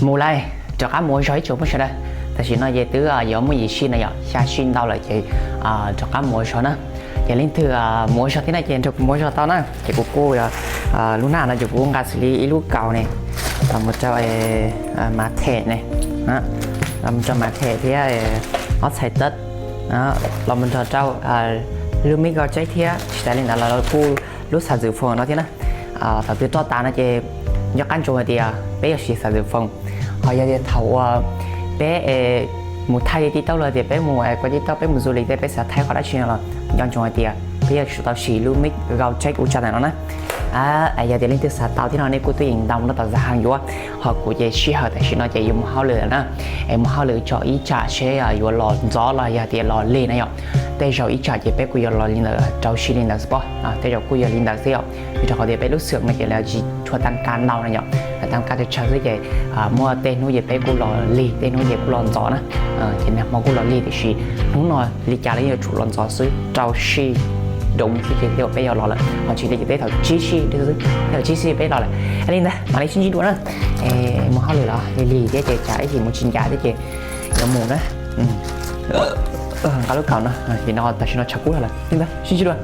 Mus lawm, rov qab mus ua zog ib tsoom phooj ywg sawv daws. Tam sim no ces twb yuav muaj yim sij no yom, xya sij ntau lawm ces rov qab mus ua zog na. Ces leej twg mus ua zog thiab na ces nrog kuv mus ua zog tau na. Ces kuv kuj, lub hnab no ces kuv nqa xws li ib lub kaus ne, los mus rau mav them ne, los mus rau mav them thiab ob txhais tawb, los mus nrog rau lub mib gau tseb thiab tsis tas li ntawd los kuj lub xav zwm foom no thiab na. Thaum twg roj tas no ces nco qab ntsoov hais tias peb yuav siv xav zwm foom. Ho yog tias thaum uas peb mus thaij tij taub los tias peb mus koj tij taub peb mus du lịch tej peb xav thaij qhov dab tsi no los nco ntsoov hais tias peb yuav tsum tau siv lub mib gau tseb u tsa ntawm no na. Yog tias leej twg xav tau thiab no nej kuj tuaj yeem ntaus no tom zaj heev yuav. Ho kuv ces sij hawm tam sim no ces yuav mus hauj lwm lawm na. Es mus hauj lwm tso ib tsam seb yuav los ntxov los yog tias los lig na yom. Tej zaum ib tsam ces peb kuj yuav los li ntawm rau sij li ntawd xwb pob, tej zaum kuj yog li ntawd xwb yom. Vim rau qhov tias peb lub xwm no ces lawv tsis tshua tag kab ntau no yom, tag kab tsawg tsawg xwb ces muaj tej hnub ces peb kuj los lig, tej hnub ces kuj los ntxov na. Ces nag hmo kuj los lig tiam sis hnub no li cas los yuav tsum los ntxov xwb, rau sij doov xwb ces tej zaum peb yuav los lawm, ho tsis li ces tej thaum tsib sij xwb, tej thaum tsib sij peb los lawm. Li ntawd mam li sib ntsib dua na. Mus hauj lwm los lig lig thiab ces tsam ib chim mus tsis ncav thiab ces yuav mus na. Nqa lub kaus no, ces no tam sim no tshav kub lawm, li ntawd sib ntsib dua.